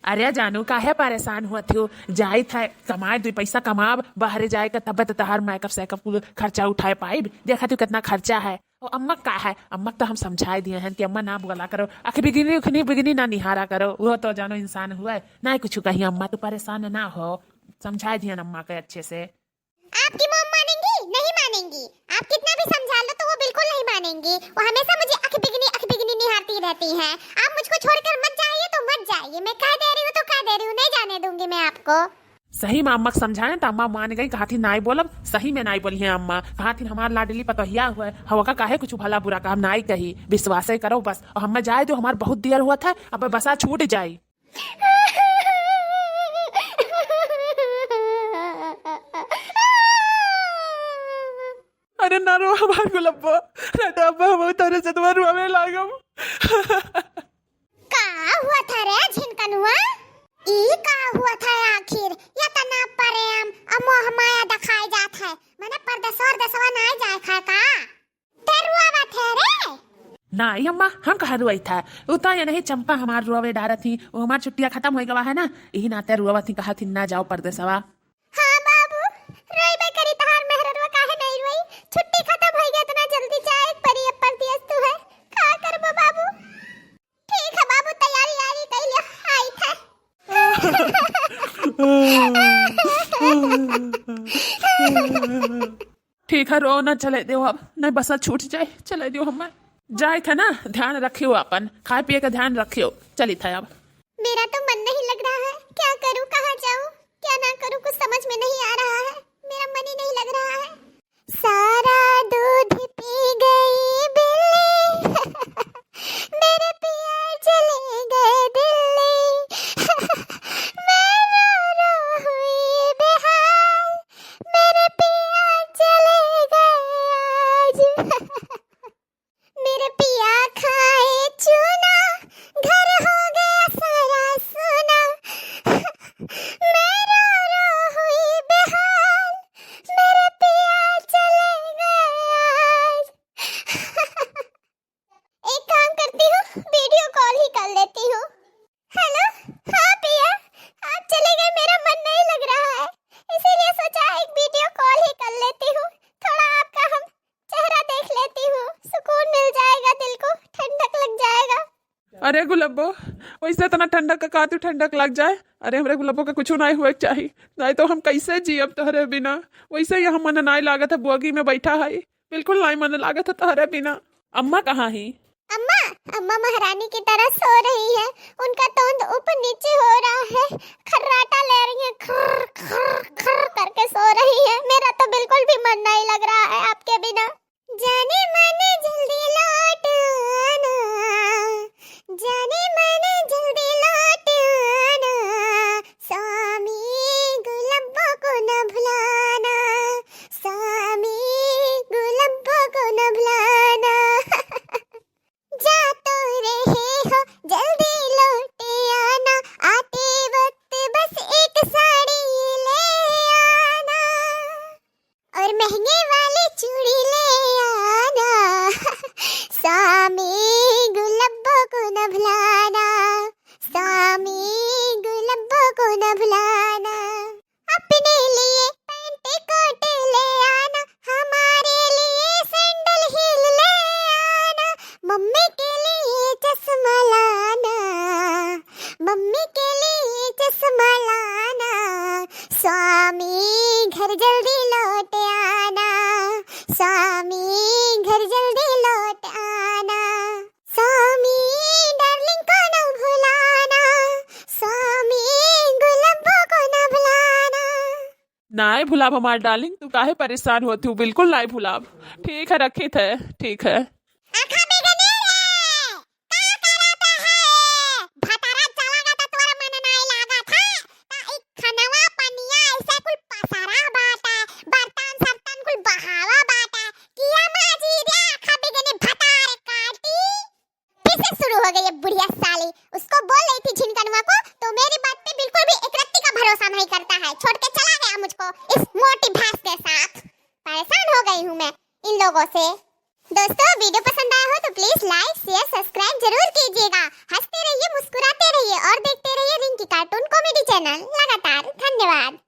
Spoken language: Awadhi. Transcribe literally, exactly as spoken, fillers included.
अरे जानू, काहे परेशान हुआ थियो? जाइत है कमाए, दुई पैसा कमाब, बाहरे जाए के, तब तो तहार मेकअप सेकअप कुल खर्चा उठाए पाइब। देखा थियो कितना खर्चा है। ओ अम्मा का है, अम्मा तो हम समझाए दिए हैं कि अम्मा ना बोला करो, अख बिगनी उखनी बिगनी ना निहारा करो, वो तो जानो इंसान हुआ है, ना कुछ कही। अम्मा तो परेशान ना हो, समझाए दिए हैं अम्मा के अच्छे से। आपकी मॉम मानेंगी? नहीं मानेंगी। आप कितना भी समझा लो तो वो बिल्कुल नहीं मानेंगी। वो हमेशा मुझे अख बिगनी, अख बिगनी निहारती रहती हैं। आप मुझको छोड़कर मत जाइए तो मत जाइए, मैं कह दे रही हूँ तो कह दे रही हूँ, नहीं जाने दूंगी मैं आपको। सही में अम्मा के समझाए तो अम्मा मान गई, कहा थी नाई बोलब, सही में नाई बोली है अम्मा, कहा थी हमार लाडली पतोहिया हुआ है, हवा का काहे कुछ भला बुरा काम नाई कही, विश्वास ही करो बस। और हमें जाए दो, हमार बहुत देर हुआ था, अब बसा छूट जाई। अरे ना रो हमार गुलब्बो, ना तो अब हम तोरे से तुम्हार रोवे लागम। का हुआ था रे झिनकनुआ? ई का हुआ था आखिर? या तना प्रेम आ मोह माया दिखाए जात है, मने परदेसवा, परदेसवा ना जाए खाए का? ते रोवत है रे? नाई अम्मा, हम कहाँ रोई था? उ तो ये नहीं चंपा हमार रोवे डारत ही, वो हमार छुट्टिया खत्म हो गवा है ना, यही नाते रोवत ही, कहा थी ना जाओ परदेसवा। हाँ बाबू, रोइबे करी तहार मेहररुआ काहे नहीं रोई? छुट्टी खत्म हो गया, इतना जल्दी जाए परी अब परदेस तू है, का करबो बाबू? ठीक है बाबू, तैयारी आरी कई ले आई था। ठीक है, रो ना, चले दो अब, नहीं बसा छूट जाए, चले दो हमें। जाए थे ना, ध्यान रखियो अपन, खाए पिए का ध्यान रखियो, चली था अब। मेरा तो मन नहीं लग रहा है, क्या करूँ, कहाँ जाऊँ, क्या ना करूँ, कुछ समझ में नहीं आ रहा है, मेरा मन ही नहीं लग रहा है। सारा दूध पी गई बिल्ली, मेरे पिया चले गए दिल्ली। मैं रो रो हुई बेहाल, मेरे पिया चले गए आज। मेरे पिया खाए चूना, घर हो गया सारा सूना। मैं रो रो हुई बेहाल, मेरे पिया चले गए आज। एक काम करती हूँ, वीडियो कॉल ही कर लेती हूँ। हेलो, हाँ पिया, आप चले गए, मेरा मन नहीं लग रहा है, इसीलिए सोचा एक वीडियो कॉल ही कर लेती हूँ, थोड़ा आपका हम चेहरा देख लेती हूँ, सुकून मिल जाएगा दिल को, ठंडक लग जाएगा। अरे गुलब्बो, वैसे इतना ठंडक का, का तू ठंडक लग जाए? अरे हमरे गुलब्बो का कुछ नहीं हुए के चाही, नहीं तो हम कैसे जियब तोहरे बिना? वैसे ही हम मन नाई लागत है, बोगी में बैठा है, बिल्कुल नाई मन लागत है तोहरे बिना। अम्मा कहाँ ही? अम्मा, अम्मा महारानी की तरह सो रही है। उनका तोंद ऊपर नीचे हो रहा है, खर्राटा ले रही है, खर्र, खर्र, खर्र करके सो रही है। मेरा तो बिल्कुल भी मन नहीं लग रहा है आपके बिना। जाने मन जल्दी लौट आना, जाने मन जल्दी लौट आना, स्वामी गुलब्बो को न भुलाना, स्वामी गुलब्बो को न भुलाना। जा तो रहे हो, जल्दी लौट आना, आते वक्त बस एक साड़ी ले आना और महंगे वाली चूड़ी ले आना। स्वामी गुलब्बो को न भुलाना, स्वामी गुलब्बो को न भुलाना। अपने लिए पैंट कोट ले आना, हमारे लिए सैंडल हील ले आना, मम्मी के लिए चश्मा लाना, मम्मी के लिए चश्मा लाना। स्वामी घर जल्दी लौट आना, स्वामी घर जल्दी लौट आना। स्वामी डार्लिंग को न भुलाना, स्वामी गुलब्बो को न भुलाना। नाय भुलाब हमार डार्लिंग, तू काहे परेशान होत हू? बिल्कुल नाय भुलाब। ठीक है, रखित है, ठीक है। आँखा बिगनी रे, का करत है? भतारा चला गया तो तोरा मन नाय लागत है? ता ई खनवा पनिया ऐसे कुल पसरा बाटा, बर्तन सर्तन कुल बहावा बाटा। किया माजी रे, आँखा बिगनी भतार काटी। फिर से शुरू हो गई ये बुढ़िया साली। उसको बोल रही थी झिनकनुआ को, तो मेरी बात पे बिल्कुल भी एक रत्ती का भरोसा नहीं करता है। छोड़ के चला गया मुझको इस मोटी भैंस के साथ। परेशान हो गई हूँ मैं इन लोगों से। दोस्तों, वीडियो पसंद आया हो तो please like, share, subscribe जरूर कीजिएगा। हंसते रहिए, मुस्कुराते रहिए और देखते रहिए रिंकी कार्टून। कार्टून कॉमेडी चैनल लगातार। धन्यवाद।